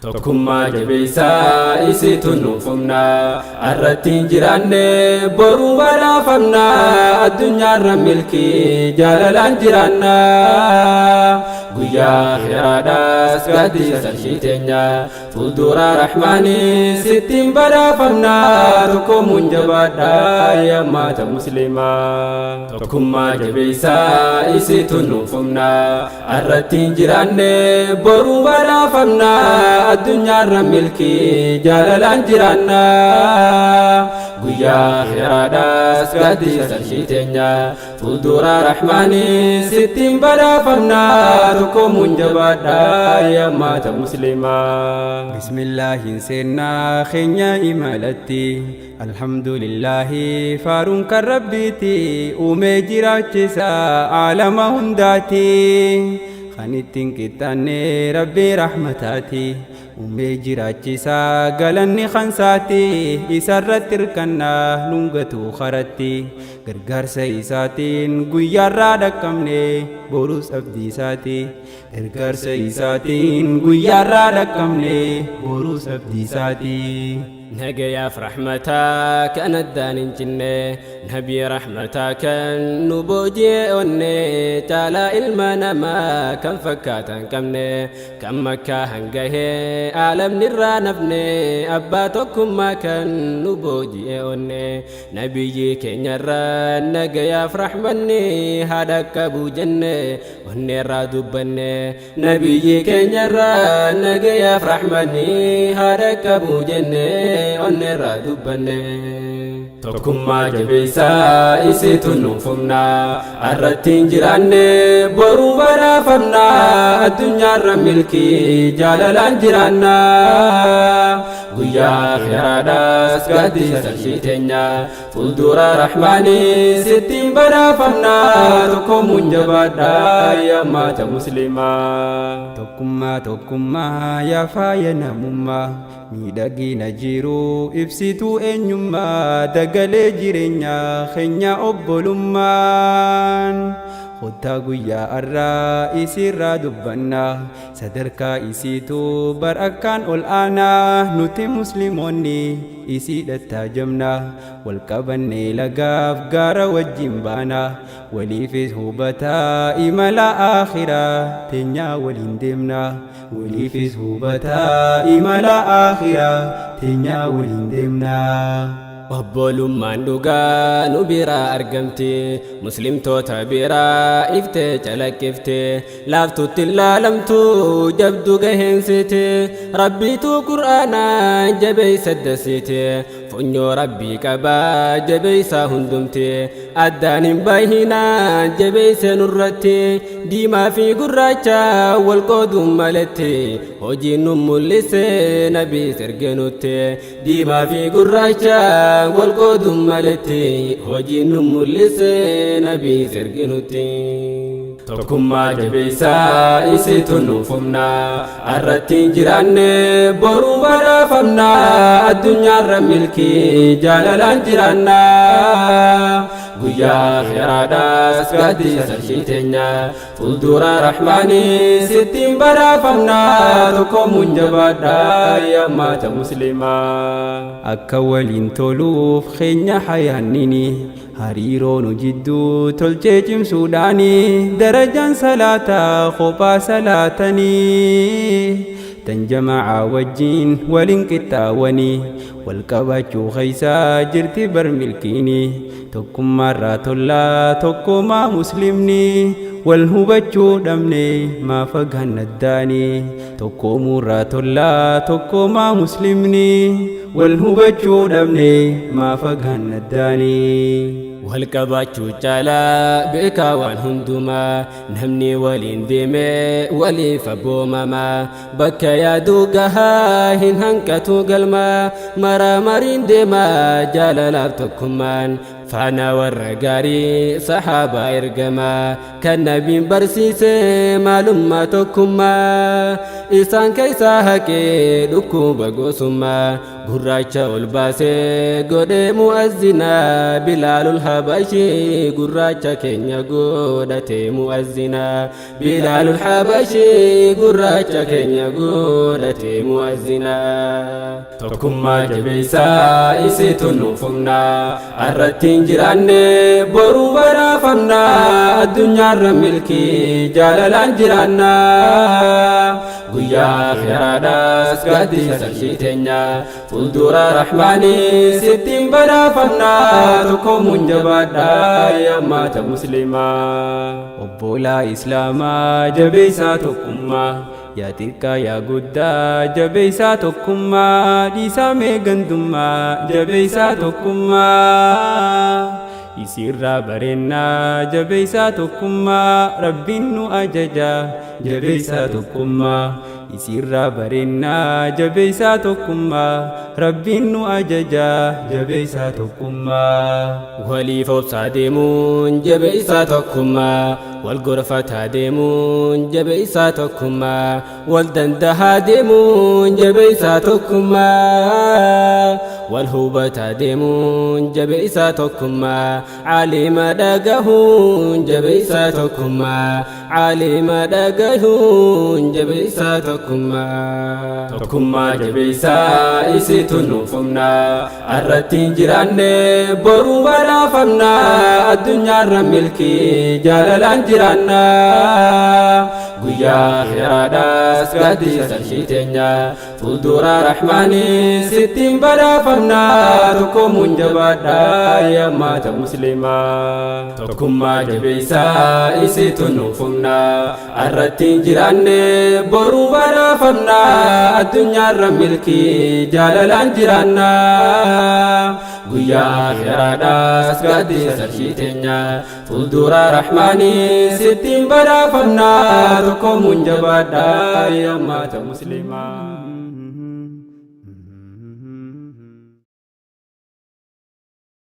Tokkummaa jabeessaa isitu nuuf humna. Arratti hin jiraanne boruu badhaafamna. Addunyaarra milkii jaalalaan jiraanna. Guyyaa akhiraadhaas gaaddisa arshii teenya. Fuuldura Rahmaanii sittiin badhaafamna. Tokkoomuun jabaadhaa yaa ummata muslimaa. Tokkummaa jabeessaa isitu nuuf humna. Arratti hin jiraanne boruu badhaafamna. Addunyaarra milkii jaalalaan jiraanna. Guyyaa akhiraadhaas gaaddisa arshii teenya. Fuuldura Rahmaanii sittiin badhaafamna. Tokkoomuun jabaadhaa yaa ummata muslimaa. Bismillaahin seennaa keenya imalatti. Alhamdulillaahi faaruun kan Rabbiiti, uumee jiraachisa aalama hundaati. Kan ittiin qixxaanne Rabbii rahmataati, uumee jiraachisa galanni kansaati. Isarratti hirkannaa nun gatuu karatti, gargaarsa isaatiin guyyaarraa dhaqqabne, borus abdii isaati. Gargaarsa isaatiin guyyaarraa dhaqqabne, borus abdii isaati. Nagayaaf rahmataa kan addaan hin cinne, nabii rahmataa kan nu booji'e onne, caalaa ilma namaa kan fakkaatan qabne, kan Makkaa hangahee aalamni irraa nafne, abbaa tokkummaa kan nu booji'e onne, nabiyyii keenyarra nagayaaf rahmanni haa dhaqqabu jenne onneerraa dubbanne. Nabiyyii keenyarra nagayaaf rahmanni haa dhaqqabu jenne onneerraa dubbanne. Tokkummaa jabeessaa isitu nuuf humna. Arratti hin jiraanne boruu badhaafamna. Addunyaarra milkii jaalalaan jiraanna. Guyyaa akhiraadhaas gaaddisa arshii teenya. Fuuldura Rahmaanii sittiin badhaafamna. Tokkoomuun jabaadhaa yaa ummata muslimaa. Tokkummaa, tokkummaa yaa faaya namummaa, miidhagina jiruu ibsituu eenyummaa, dagalee jireenyaa keenya obbolummaan. Kottaa guyyaa arraa isiirraa dubbannaa, sadarkaa isiitu bar akkaan ol aanaa. Nuti musliimoonni isii dhattaajamna, wal qabannee lagaaf gaara wajjin baana, waliifis hubataa imala akhiraa teenyaa waliin deemna, waliifis hubataa imala akhiraa teenyaa waliin deemna. Obbolummaan dhugaa nu biraa argamti, muslimtoota biraa iftee calaqqifte, laaftutti ilaalamtu jabdu gaheensite, Rabbiitu qur'aanaa jabeeysa dassite, funyoo Rabbii qabaa jabeeysaa hundumte, addaan hin bahinaa jabeeyse nurratti, diimaa fi gurraacha wal qooduun malatti, hojiin nu mul'ise nabiis erge nutti, diimaa fi gurraacha wal qooduun maletti, hojiin nu mul'ise nabiis erge nutti. Tokkummaa jabeessaa isitu nuuf humna. Arratti hin jiraanne boruu badhaafamna. Addunyaarra milkii jaalalaan jiraanna. Guyyaa akhiraadhaas gaaddisa arshii teenya. Fuuldura Rahmaanii sittiin badhaafamna. Tokkoomuun jabaadhaa yaa ummata muslimaa. Akka waliin toluuf keenya hayaannini, hariiroo nu jidduu tolchee cimsuudhaani, darajaan salaataa kophaa salaatanii tan jama'aa wajjin waliin qixxaawanii, wal qabaachuu keessa jirti bar milkiini. Tokkummaarraa tollaa tokkoomaa muslimni, wal hubachuu dhabne maa fagaanna addaani? Tokkoomuurraa tollaa tokkoomaa muslimni, wal hubachuu dhabne maa fagaanna addaani? Wal qabaachuu caalaa beekaa waan hundumaa, namni waliin deemee waliif abboomamaa, bakka yaaduu gahaa hin hanqatu galmaa, maraa mariin deemaa jaalalaaf tokkummaan, faana warra gaarii sahaabaa ergamaa, kan nabiin barsiise maalummaa tokkummaa. Isaan keessaa haqee dhukkuba gosummaa, gurraacha ol baasee godhee mu'azzinaa. Bilaalul Habashii gurraacha keenya godhatee mu'azzinaa. Bilaalul Habashii gurraacha keenya godhatee mu'azzinaa. Tokkummaa jabeessaa, isitu nuuf humnaa. Arratti hin jiraanne, boruu badhaafamnaa. Addunyaarra milkii jaalalaan jiraannaa. Guyyaa akhiraadhaas gaaddisa sarshii teenya, fuuldura Rahmaanii sittiin badhaafamnaa. Tokkoomuun jabaadhaa, yaa ummata Muslimaa. Obbolaa Islaamaa, jabeessaa tokkummaa. Yaa xiqqaa, yaa guddaa, jabeessaa tokkummaa. Dhiisaa mee gandummaa, jabeessaa tokkummaa. Isirraa bareennaa, jabeessaa tokkummaa. Rabbiin nu ajaja, jabeessaa tokkummaa. Isirraa bareennaa, jabeessaa tokkummaa. Rabbiin nu ajaja, jabeessaa tokkummaa. Waliif obsaa deemuun jabeessaa tokkummaa. Wal gorfataa deemuun jabeessaa tokkummaa. Wal dandahaa deemuun jabeessaa tokkummaa. Wal hubataa deemuun jabeessaa tokkummaa. Caalima dhagahuun jabeessaa tokkummaa. Caalima dhagahuun jabeessaa tokkummaa. Tokkummaa jabeessaa, isitu nuuf humnaa. Arratti hin jiraanne, boruu badhaafamnaa. Addunyaarra milkii jaalalaan jiraannaa. Guyyaa akhiraadhaas gaaddisa sarshii teenya, fuuldura Rahmaanii sittiin badhaafamnaa. Tokkoomuun jabaadhaa, yaa ummata Muslimaa. Tokkummaa jabeessaa, isitu nuuf humnaa. Arratti hin jiraanne, boruu badhaafamnaa. Addunyaarra milkii jaalalaan jiraannaa. Guyyaa akhiraadhaas gaaddisa sarshii teenya, fuuldura Rahmaanii sittiin badhaafamnaa. Tokkoomuun jabaadhaa, yaa ummata Muslimaa.